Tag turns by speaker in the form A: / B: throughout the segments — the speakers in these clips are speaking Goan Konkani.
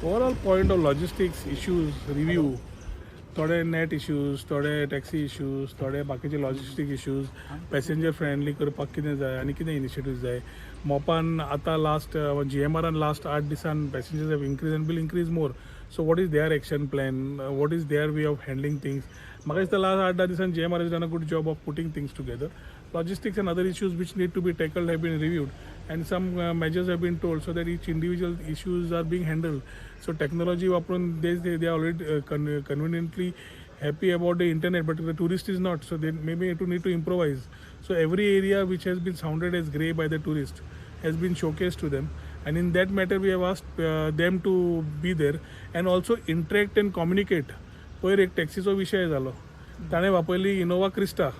A: Overall point of logistics issues review, थोडे नॅट इश्यूज, थोडे टॅक्सी इश्यूज, थोडे बाकीचे लॉजिस्टीक इश्यूज, पॅसेंजर फ्रेंडली करपाक कितें जाय आनी कितें इनिशिएटीव जाय. मोपान आतां लास्ट जीएमआरान लास्ट 8 दिसान passengers have increase and will increase more, so what is their action plan, what is their way of handling things? म्हाका दिसता लास्ट 8-10 दिसान GMR has done a good job of putting things together. Logistics and other issues which need to be tackled have been reviewed and some measures have been told so that each individual issues are being handled. So technology वापरून they are already conveniently happy about the internet, but the tourist is not, so they maybe to need to improvise. So every area which has been sounded as grey by the tourist has been showcased to them, and in that matter we have asked them to be there and also interact and communicate. पयर एक टॅक्सीचो विशय जालो, ताणें वापरली Innova Crysta.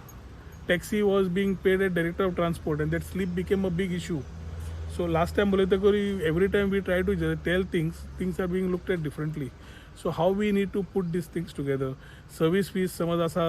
A: Taxi was being paid at Director of Transport and that slip became a big issue. So last time उलयतकूच every time we try to tell things, things are being looked at differently. So how we need to put these things together? Service fees समज आसा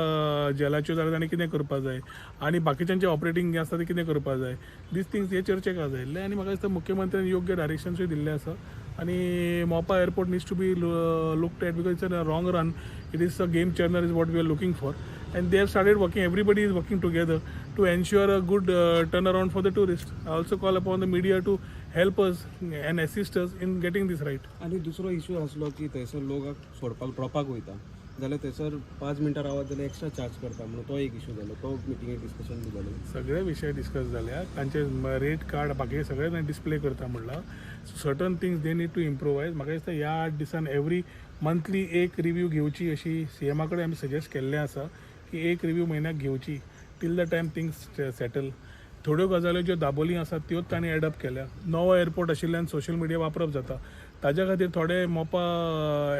A: जेलाच्यो जाल्यार ताणें कितें करपाक जाय आनी बाकीच्यांचे ऑपरेटींग आसा ते कितें करपाक जाय, these things हे चर्चेक आयिल्ले आनी म्हाका दिसता मुख्यमंत्र्यान योग्य डायरेक्शन्सूय दिल्ले आसा. आनी Mopa airport needs to be looked at because it's a long run, it is a game changer is what we are looking for, and they have started working. Everybody is working together to ensure a good turnaround for the tourist. I also call upon the media to help us and assist us in getting this right.
B: आनी दुसरो इशू आसलो की थंयसर लोक सोडपाक ड्रॉपाक वयता जाल्यार थंयसर 5 मिनटां रावत जाल्यार एक्स्ट्रा चार्ज करता म्हणून तो एक इशू जालो. तो मिटिंगेक डिस्कशन बी जालें?
A: सगळे विशय डिस्कस जाल्या. तांचे रेट कार्ड बाकी सगळे डिस्प्ले करता म्हणलां. Certain things they need to improvise. म्हाका दिसता ह्या 8 दिसान एवरी मंथली एक रिव्यू घेवची अशी सीएमा कडेन आमी सजेस्ट केल्लें आसा की एक रिव्यू म्हयन्याक घेवची till the time things settle. थोड्यो गजाल्यो ज्यो दाबोली आसात त्योच तांणी एडप केल्या. नवो एअरपोर्ट आशिल्ल्यान सोशल मिडिया वापरप जाता, ताज्या खातीर थोडे मोपा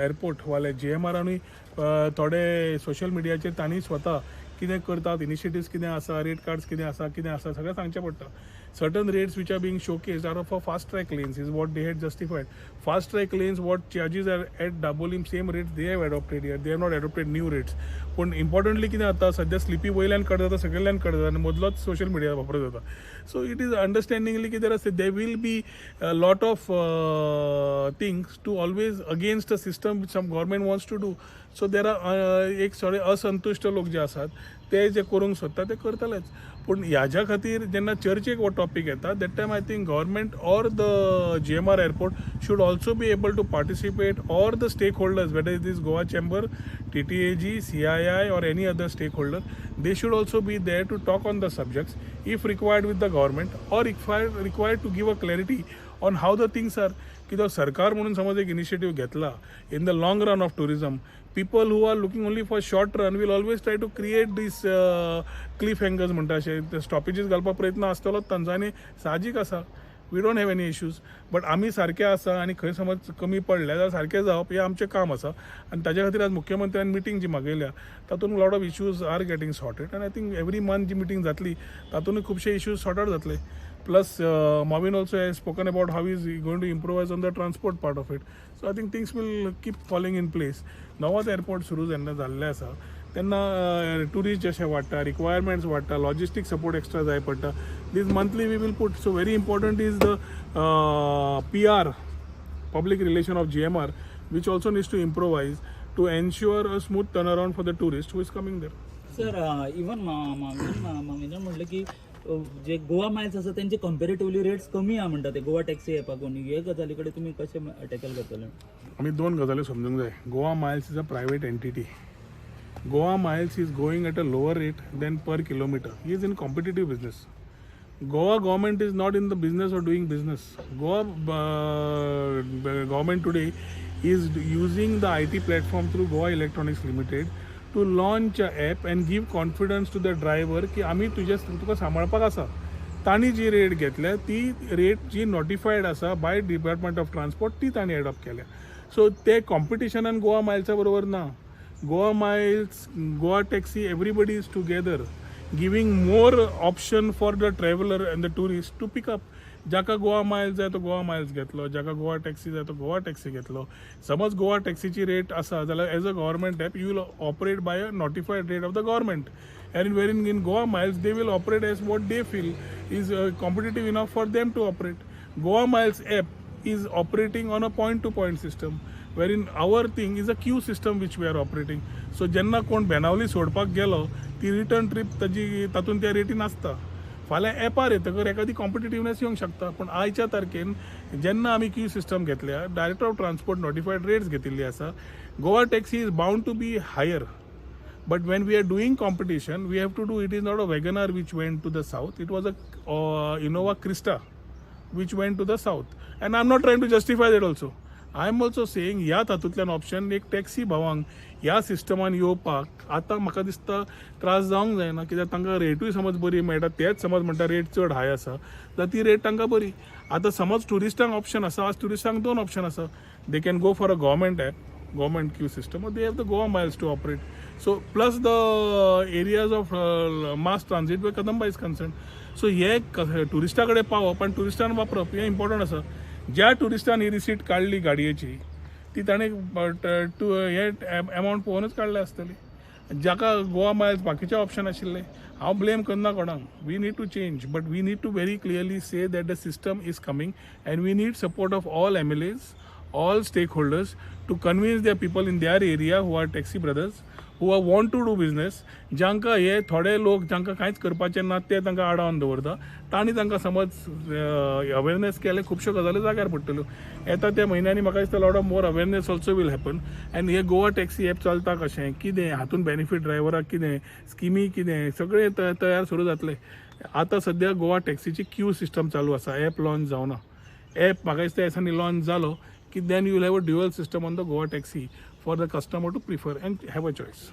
A: एअरपोर्टवाले जीएमआरानूय थोडे सोशल मिडियाचेर तांणी स्वता कितें करतात, इनिशिएटिव्स कितें आसा, रेट कार्ड्स कितें आसा, कितें आसा, सगळें सांगचें पडटा. Certain rates which are being showcased are for fast track lanes is what they had justified. Fast track lanes, what charges are at Dabolim, same rates they have adopted here. They have not adopted new rates. पूण इम्पॉर्टंटली कितें जाता, सद्या स्लिपी वयल्यान कट जाता, सकयल्यान कट जाता आनी मदलोच सोशल मिडिया वापरत जाता. सो it is अंडरस्टँडिंगली की there are there will be lot of things to always against a system which some government wants to do. So there are एक थोडे असंतुश्ट लोक जे आसात ते जे करूंक सोदता ते करतलेच. पूण ह्याज्या खातीर जेन्ना चर्चेक हो टॉपीक येता, that time I think government or the GMR airport should also be able to participate, or the stakeholders, whether it is Goa Chamber, TTAG, CII or any other stakeholder, they should also be there to talk on the subjects if required with the government or required to give a clarity on how the things are. कित्याक सरकार म्हणून समज एक इनिशिएटीव घेतला in the long run of tourism, people who are looking only for short run will always try to create this cliff hangers म्हणटा अशें ते स्टॉपेजीस घालपाक प्रयत्न आसतलोच तांचो आनी साहजीक आसा. We don't have any issues, but आमी सारके आसा आनी खंय समज कमी पडले जाल्यार सारकें जावप हें आमचें काम आसा. आनी ताज्या खातीर आज मुख्यमंत्र्यान मिटींग जी मागयल्या तातूंत lot of issues are getting sorted, and I think every month ji meeting जातली तातूंतय खुबशे इश्यूज सॉर्ट आउट जातले. Plus Mauvin also has spoken about how he's going to improvise on the transport part of it, so I think things will keep falling in place. नवोच एअरपोर्ट सुरू जेन्ना जाल्लें आसा तेन्ना ट्युरिस्ट जशे वाडटा, रिक्वायरमेंट्स वाडटा, लॉजिस्टीक सपोर्ट एक्स्ट्रा जाय पडटा. This monthly we will put. So very important is the PR, public relation of GMR, which also needs to improvise to ensure a smooth turnaround for the tourist who is coming there.
C: Sir, even माविनान म्हटलं की जे गोवा मायल्स आसा तेंचे कंपेरेटिवली रेट्स कमी आहा म्हणटा ते गोवा टॅक्सी ॲपाकून. हे गजाली कडेन तुमी कशें टॅकल करतले?
A: आमी दोन गजाली समजूंक जाय. Goa Miles is a private entity. Goa Miles is going at a lower rate than per kilometer. He is in competitive business. Goa government is not in the business of doing business. Goa government today is using the IT platform through Goa Electronics Limited to launch a app and give confidence to the driver की आमी तुजे तुका सांबाळपाक आसा. तांणी जी रेट घेतल्या ती रेट जी नोटिफायड आसा बाय डिपार्टमेंट ऑफ ट्रान्सपोर्ट ती तांणी एडॉप्ट केल्या. सो ते कॉम्पिटिशनान गोवा मायल्सा बरोबर ना. Goa Miles, Goa Taxi, everybody is together giving more option for the traveller and the tourist to pick up. जाका गोवा मायल्स जाय तो गोवा मायल्स घेतलो, जाका गोवा टॅक्सी जाय तो गोवा टॅक्सी घेतलो. समज गोवा टॅक्सीची रेट आसा जाल्यार as a government app you will operate by a notified rate of the government, and wherein in Goa Miles they will operate as what they feel is competitive enough for them to operate. Goa Miles app is operating on a point to point system, wherein our thing is a queue system which we are operating. So जेन्ना कोण बेनावली सोडपाक गेलो, ती रिटर्न ट्रीप ताजी तातूंत त्या रेटीन आसता. फाल्यां एपार येतकर एखादी कॉम्पिटिटिवनेस येवंक शकता, पूण आयच्या तारखेन जेन्ना आमी क्यू सिस्टम घेतल्या, Director of Transport notified rates घेतिल्ली आसा, Goa Taxi is bound to be higher. But when we are doing competition, we have to do, it is not a WagonR which went to the south, it was a Innova Crysta which went to the south. And I'm not trying to justify that also. I am also saying ह्या तातूंतल्यान ऑप्शन एक टॅक्सी भावांक ह्या सिस्टमान येवपाक आतां म्हाका दिसता त्रास जावंक जायना, कित्याक तांकां रेटूय समज बरी मेळटा. तेच समज म्हणटा रेट चड हाय आसा जाल्यार ती रेट तांकां बरी. आतां समज ट्युरिस्टांक ऑप्शन आसा, आज ट्युरिस्टांक दोन ऑप्शन आसा. They can go for a government app, government queue system, or they have the Goa Miles to operate. So plus the areas of mass transit where Kadamba is concerned. So हे ट्युरिस्टा कडेन पावप आनी ट्युरिस्टान वापरप हें इम्पॉर्टंट आसा. ज्या ट्युरिस्टान ही रिसीट काडली गाडयेची, ती ताणें हे एमावंट पळोवनच काडल्या आसतली. जाका गोवा मायल्स बाकीचे ऑप्शन आशिल्ले, हांव ब्लेम करना कोणाक. We need to change, but we need to very clearly say that the system is coming and we need support of all MLAs, all stakeholders to convince their people in their area who are taxi brothers, who are want to do business. जांकां हे थोडे लोक जांकां कांयच करपाचें ना, ते तांकां आडावन दवरता. तांणी तांकां समज अवेरनेस केलें, खुबश्यो गजाली जाग्यार पडटल्यो. येता त्या म्हयन्यांनी म्हाका दिसता lot of more awareness also will happen and हे गोवा टॅक्सी एप चलता कशें, कितें हातून बेनिफीट ड्रायव्हराक, कितें स्किमी, कितें सगळें तयार सुरू जातलें. आतां सद्या गोवा टॅक्सीची क्यू सिस्टम चालू आसा, एप लॉन्च जावना. एप म्हाका दिसता ह्या दिसांनी लॉन्च जालो की then you will have a dual system on the Goa Taxi for the customer to prefer and have a choice.